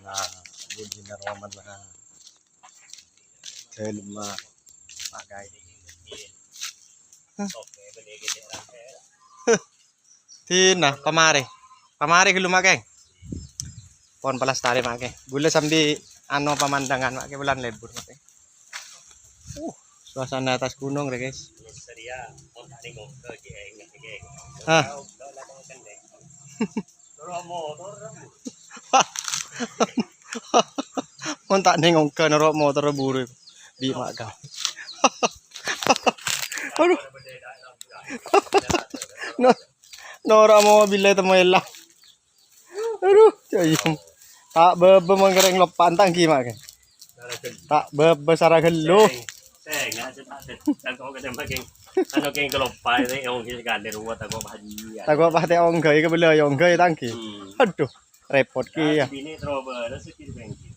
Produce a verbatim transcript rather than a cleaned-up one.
Nah, budina roman, nah. Ghâllu ma' pakai. Dina, pamarè. Pamarè ghâllu ma' kèng. Pon pelastari ma' kèng. Ghulâ sambi ano pemandangan ma' kèng bulân lebur ma' kèng. Uh, suasana atas gunung rè, guys. Hah. Mon ta' neng ongghâ noro' motor buru. Bi' ma' kèng. Aduh. No-, noro' mobil è temmo ella. Aduh, jâ' iyâ. Ta' bâbâ mangkèrèng loppa tanggi ma' kèng. Ta' bâbâ sara ghâllu. Sèng, sèng, sèng, ta' sèng, ta' kok kèng, anu kèng keloppa, sèng, ong, sèng, kalèr, wa, ta' kok bahagia. Ta' kok pate ongghâ, kabelâ ongghâ tanggi. Hmm. Aduh, repot kèya. Bini terobos, rezeki bengki.